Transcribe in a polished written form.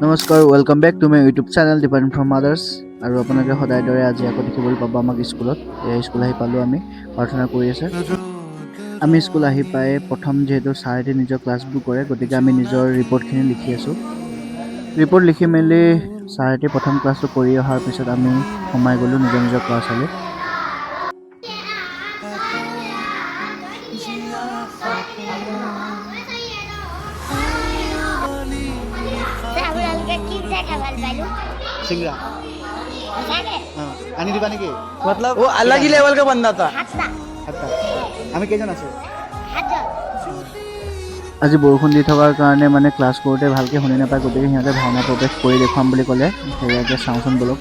নমস্কাৰ, welcome back to my YouTube channel Different from Others। আৰু আপোনালোকে সদায় দৰে আজি আকৌ দেখিবলৈ পাব আমাক স্কুলত। এয়া স্কুল আহি পালোঁ আমি, প্ৰাৰ্থনা কৰি আছে। আমি স্কুল আহি পাই প্ৰথম যিহেতু ছাৰহঁতে নিজৰ ক্লাছবোৰ কৰে, গতিকে আমি নিজৰ ৰিপৰ্টখিনি লিখি আছোঁ। ৰিপৰ্ট লিখি মেলি ছাৰহঁতে প্ৰথম ক্লাছটো কৰি অহাৰ পিছত আমি সোমাই গ'লোঁ নিজৰ নিজৰ ক্লাছলৈ। আপোনালোকে কি মিঠাই খাই ভাল পাইলো? চিংৰা। সঁচাকে? আনি দিবা নেকি? मतलब वो अलग ही लेवल का बंदा था। সাতটা। সাতটা। আমি কেইজন আছোঁ? সাতজন। আজি বৰষুণ দি থকাৰ কাৰণে মানে ক্লাছ কৰোঁতে ভালকৈ শুনি নাপায়, গতিকে সিহঁতে ভাওনা প্ৰৱেশ কৰি দেখুৱাম বুলি ক'লে। সেয়াকে চাওঁচোন ব'লক।